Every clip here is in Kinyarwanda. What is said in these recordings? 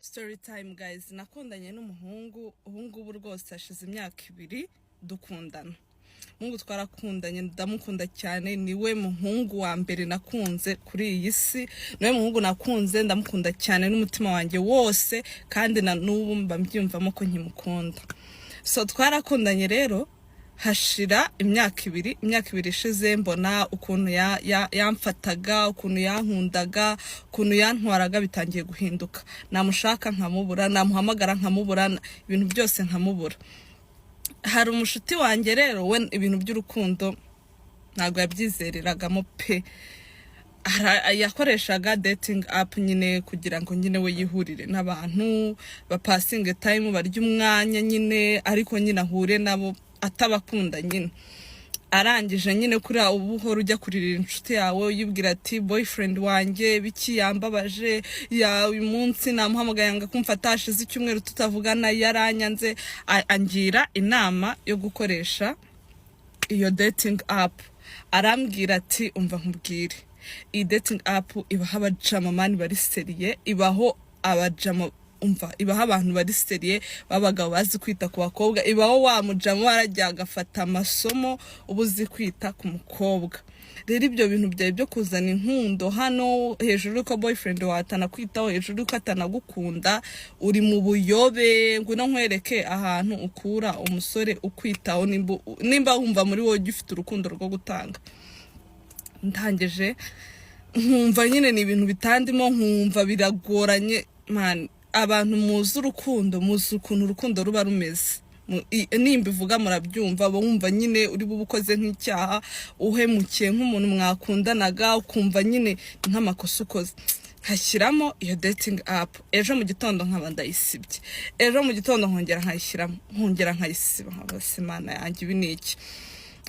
Story time, guys. Nakundanye n'umuhungu, ubu ngubu rwose hashize imyaka 2 dukundana. Umuhungu twarakundanye, ndamukunda cyane. Niwe muhungu wa mbere nakunze kuri iyi si, niwe muhungu nakunze, ndamukunda cyane n'umutima wanjye wose, kandi na n'ubu mba mbyiyumvamo ko nkimukunda. So twarakundanye rero, hashira imyaka 2. Imyaka 2 ishize, mbona ukuntu yamfataga, ukuntu yankundaga, ukuntu yantwaraga bitangiye guhinduka. Namushaka nkamubura, namuhamagara nkamubura, ibintu byose nkamubura. Hari umushuti wanjye rero, we ibintu by'urukundo ntabwo yabyizereragamo pe. Yakoreshaga dating app nyine kugira ngo nyine we yihurire n'abantu, bapassinge time, barye umwanya nyine, ariko nyine ahure nabo atabakunda nyine. Arangije nyine, kuri ubu uhora ujya kuririra inshuti yawe, uyibwira ati: "Boyfriend wanjye biki, yambabaje ya uyu munsi, namuhamagaye yanga kumfata, hashize icyumweru tutavugana, yaranyanze." Angira inama yo gukoresha iyo dating app. Arambwira ati: "Umva nkubwire, iyi dating app ibaho abajama man bari sérieux, ibaho abajama, umva, ibaho abantu bari sérieux b'abagabo bazi kwita ku bakobwa, ibaho wa mujama warajya agafata amasomo, uba uzi kwita ku mukobwa. Rero ibyo bintu byawe byo kuzana inkundo hano, hejuru yuko boyfriend wawe atanakwitaho, hejuru yuko atanagukunda, uri mu buyobe. Ngwino nkwereke ahantu ukura umusore ukwitaho, nimba wumva muri wowe ugifite urukundo rwo gutanga." Ndangije nkumva nyine ni ibintu bitandimo, nkumva biragoranye. Man, abantu muzi urukundo, muzi ukuntu urukundo ruba rumeze. Nimba ivuga murabyumva, uba wumva nyine uri bube ukoze nk'icyaha, uhemukiye nk'umuntu mwakundanaga, ukumva nyine ni nk'amakosa ukoze. Nkashyiramo iyo dating app, ejo mu gitondo nkaba ndayisibye, ejo mu gitondo nkongera nkayishyiramo, nkongera nkayisiba, nkaba: "Imana yanjye, ibi ni iki?"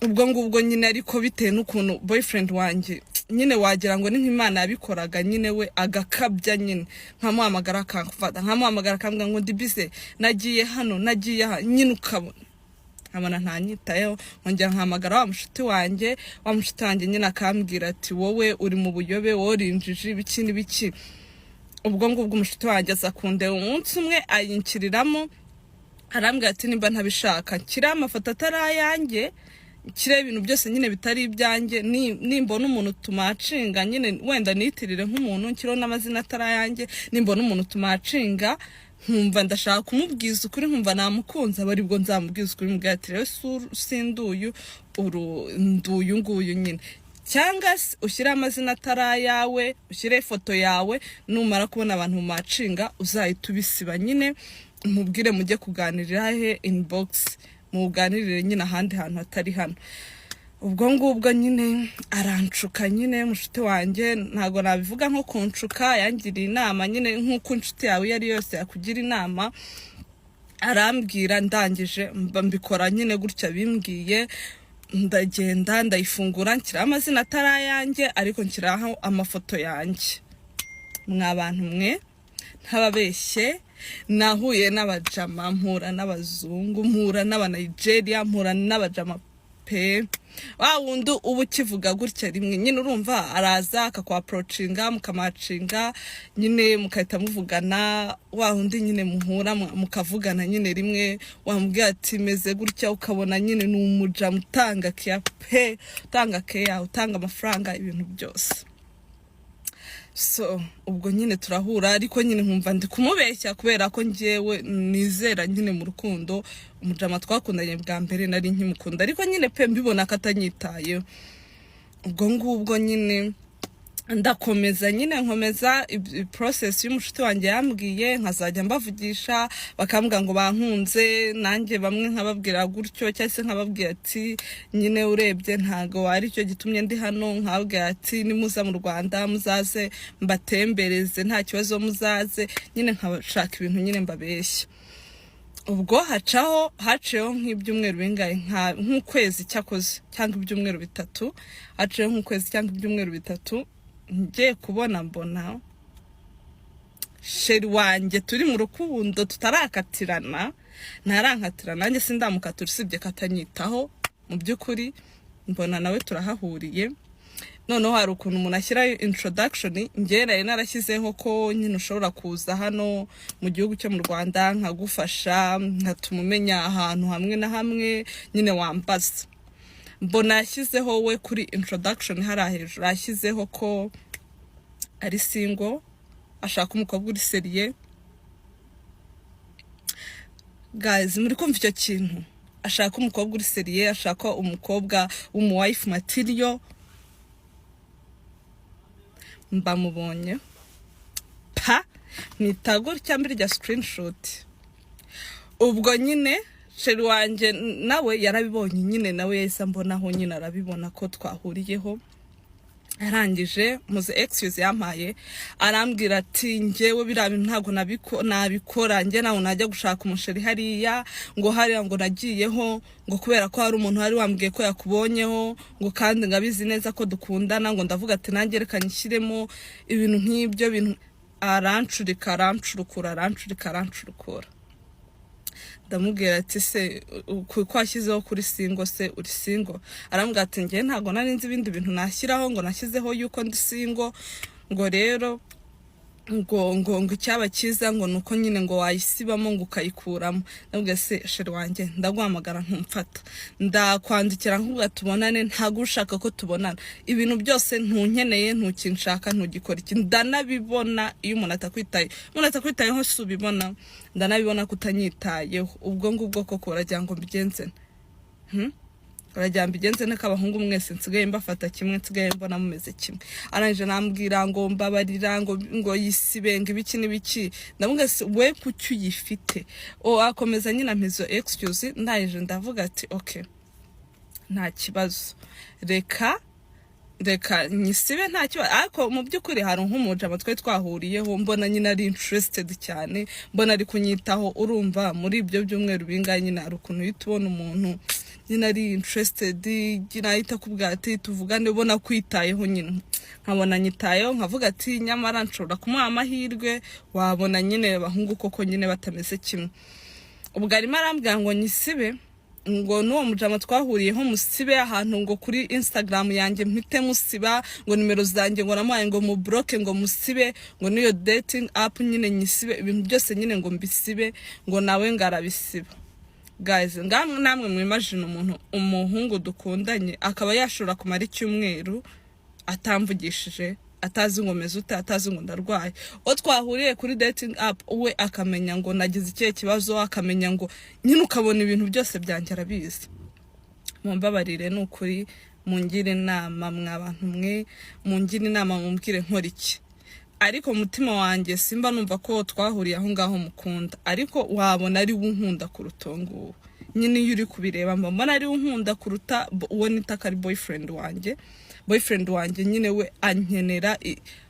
Ubwo ngubwo nyine, ariko bitewe n'ukuntu boyfriend wanjye nyine wagira ngo ni nk'Imana yabikoraga nyine, we agakabya nyine, nkamuhamagara akamfata, nkamuhamagara akambwira ngo: "Ndi busy, nagiye hano, nagiye aha." Nyine ukabona, nkabona ntanyitayeho. Nkongera nkahamagara wa mushuti wanjye, wa mushuti wanjye nyine akambwira ati: "Wowe uri mu buyobe, wowe uri injiji, ibiki n'ibiki." Ubwo ngubwo umushuti wanjye aza kundeba umunsi umwe, ayinshyiriramo, arambwira ati: "Nimba ntabishaka, nshyiraho amafoto atari ayanjye, nshyiraho ibintu byose nyine bitari ibyanjye, nimbona umuntu tumatchinga nyine, wenda nitirire nk'umuntu, nshyiraho n'amazina atari ayanjye, nimbona umuntu tumatchinga nkumva ndashaka kumubwiza ukuri, nkumva namukunze, aba aribwo nzamubwiza ukuri, mubwira ati: 'Rero sinduyu, uru nduyu nguyu nyine.' Cyangwa se ushyire amazina atari ayawe, ushyire ifoto yawe, numara kubona abantu mumatchinga uzahita ubisiba nyine, mubwire mujye kuganirira he, inbox, muganirire nyine ahandi hantu hatari hano." Ubwo ngubwo nyine aranshuka nyine mushuti wanjye, ntabwo nabivuga nko kunshuka, yangiriye inama nyine nk'uko inshuti yawe iyo ari yose yakugira inama. Arambwira, ndangije mba mbikora nyine gutya bimbwiye. Ndagenda ndayifungura, nshyiraho amazina atari ayanjye, ariko nshyiraho amafoto yanjye. Mwa bantu mwe, ntababeshye, nahuye n'abajama, mpura n'abazungu, mpura n'abanigeria, mpura n'abajama pe. Wa wundi uba ukivuga gutya rimwe nyine, urumva araza akakwapproachinga, mukamatchinga nyine, mugahita muvugana. Wa wundi nyine muhura mukavugana nyine rimwe, wamubwira ati: "Meze gutya," ukabona nyine ni umujama utanga keya pe, utanga keya, utanga amafaranga, ibintu byose. So ubwo nyine turahura, ariko nyine nkumva ndi kumubeshya, kubera ko njyewe nizera nyine mu rukundo. Umujama twakundanye bwa mbere nari nkimukunda, ariko nyine pe mbibona ko atanyitayeho. Ubwo ngubwo nyine ndakomeza nyine, nkomeza process y'umushuti wanjye yambwiye, nkazajya mbavugisha, bakambwira ngo bankunze, nanjye bamwe nkababwira gutyo, cyangwa se nkababwira ati: "Nyine urebye ntago ari cyo gitumye ndi hano." Nkababwira ati: "Nimuza mu Rwanda muzaze mbatembereze, nta kibazo, muzaze nyine." Nkabashaka ibintu nyine mbabeshya. Ubwo hacaho, haciyeho nk'ibyumweru bingahe, nk'ukwezi cyakoze cyangwa ibyumweru 3, haciyeho nk'ukwezi cyangwa ibyumweru 3, ngiye kubona mbona chéri wanjye turi mu rukundo, tutarakatirana, ntarankatira, nanjye sindamukatira, usibye ko atanyitaho mu by'ukuri, mbona nawe turahahuriye. Noneho hari ukuntu umuntu ashyiraho introduction. Njye nari narashyizeho ko nyine ushobora kuza hano mu gihugu cyo mu Rwanda, nkagufasha, nkatuma umenya ahantu hamwe na hamwe nyine wambaza. Mbona yashyizeho we kuri introduction hariya hejuru, yashyizeho ko ari single, ashaka umukobwa uri sérieux. Guys, muri kumva icyo kintu? Ashaka umukobwa uri sérieux, ashaka umukobwa w'umu wife material. Mbamubonye pa, mpita gutya mbirya screenshot. Ubwo nyine chéri wanjye nawe yarabibonye nyine, nawe yahise ambonaho nyine, arabibona ko twahuriyeho. Arangije muze excuse yampaye, arambwira ati: "Njyewe biriya bintu ntabwo nabikora, njye ntabwo najya gushaka umuchéri hariya, ngo hariya ngo nagiyeho ngo kubera ko hari umuntu wari wambwiye ko yakubonyeho, ngo kandi ngabizi neza ko dukundana, ngo ndavuga ati nanjye reka nyishyiremo ibintu nk'ibyo bintu." Arancurika, arancurukura, arancurika, arancurukura. Ndamubwira ati: "Se ko washyizeho kuri single, se uri single?" Arambwira ati: "Njye ntabwo nari nzi ibindi bintu nashyiraho, ngo nashyizeho yuko ndi single, ngo rero ngo icyaba cyiza ngo ni uko nyine ngo wayisibamo, ngo ukayikuramo." Ndabwira: "Se chéri wanjye, ndaguhamagara ntumfata, ndakwandikira nkubwira tubonane, ntabwo ushaka ko tubonana, ibintu byose ntunkeneye, ntukinshaka, ntugikora iki. Ndanabibona iyo umuntu atakwitaye, umuntu atakwitayeho si ubibona? Ndanabibona ko utanyitayeho. Ubwo ngubwo koko uragira ngo mbigenze nte? Uragira mbigenze nte ko abahungu mwese nsigaye mbafata kimwe, nsigaye mbona mumeze kimwe?" Arangije nambwira ngo mbabarira, ngo yisibe, ngo ibiki n'ibiki. Ndamubwira: "Se we kuki uyifite?" O akomeza nyine ampa izo excuse. Ndangije ndavuga ati: "Okay, nta kibazo, reka nyisibe, nta kibazo." Ariko mu by'ukuri hari nk'umujama twari twahuriyeho, mbona nyine ari interested cyane, mbona ari kunyitaho. Urumva muri ibyo byumweru bingahe nyine hari ukuntu uhita ubona umuntu nyine ari interested, nyine ahita akubwira ati: "Tuvugane," ubona kwitayeho nyine. Nkabona nyitayeho, nkavuga ati: "Nyamara nshobora kumuha amahirwe." Wabona nyine abahungu koko nyine batameze kimwe. Ubwo arimo arambwira ngo nyisibe, ngo n'uwo mujama twahuriyeho musibe, ahantu ngo kuri Instagram yanjye mpite musiba, ngo nimero zanjye ngo namuhaye ngo mublocke, ngo musibe, ngo n'iyo dating app nyine nyisibe, ibintu byose nyine ngo mbisibe, ngo nawe ngo arabisiba. Guys, ngamwe namwe mwimagine umuntu, umuhungu dukundanye, akaba yashobora kumara icyumweru atamvugishije, atazi ngo meze ute, atazi ngo ndarwaye. Uwo twahuriye kuri dating app we akamenya ngo nagize ikihe kibazo, akamenya ngo nyine, ukabona ibintu byose byanjye arabizi. Mumbabarire, ni ukuri mungire inama, mwa bantu mwe, mungire inama, mumbwire nkora iki. Ariko mu mutima wanjye simba numva ko twahuriye aho ngaho mukunda, ariko wabona ari we unkunda kuruta uwo nguwo nyine. Iyo uri kubireba, mba mbona ari we unkunda kuruta uwo nita ko ari boyfriend wanjye. Boyfriend wanjye nyine we ankenera,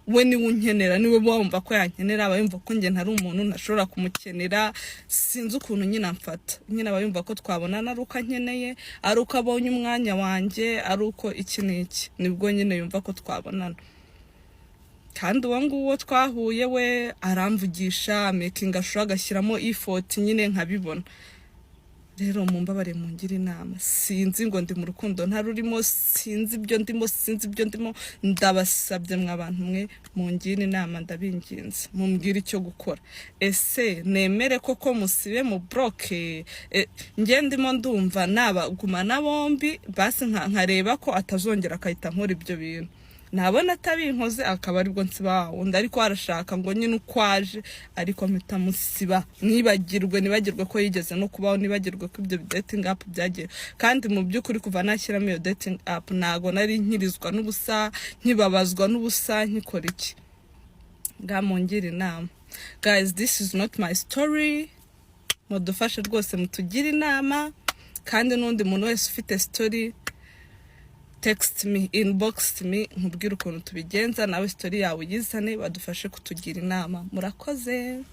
we niwe unkenera, niwe wumva ko yankenera. Aba yumva ko njye ntari umuntu ntashobora kumukenera. Sinzi ukuntu nyine amfata nyine, aba yumva ko twabonana ari uko ankeneye, ari uko abonye umwanya wanjye, ari uko iki n'iki, nibwo nyine yumva ko twabonana. Kandi uwo nguwo twahuye we aramvugisha, making sure, agashyiramo effort nyine nkabibona. Rero mumbabare mungire inama. Sinzi ngo ndi mu rukundo ntarurimo, sinzi ibyo ndimo, sinzi ibyo ndimo. Ndabasabye mwa bantu mwe, mungire inama, ndabinginze, mumbwire icyo gukora. Ese nemere koko musibe, mu blocke? Njye ndimo ndumva nabagumana bombi basi, nkareba ko atazongera akahita nkora ibyo bintu. Nabona atabinkoze akaba aribwo nsiba wundi. Ariko arashaka ngo nyine uko aje ariko mpita musiba, nibagirwe, nibagirwe ko yigeze no kubaho, nibagirwe ko ibyo dating app byagiye. Kandi mu by'ukuri kuva nashyiramo iyo dating app ntago nari nkirizwa n'ubusa, nkibabazwa n'ubusa, nkikora iki. Ngamungire inama guys, this is not my story. Mudufashe rwose, mutugire inama. Kandi n'undi muntu wese ufite story, text me, inbox me, nkubwire ukuntu tubigenza, nawe story yawe uyizane, badufashe kutugira inama. Murakoze.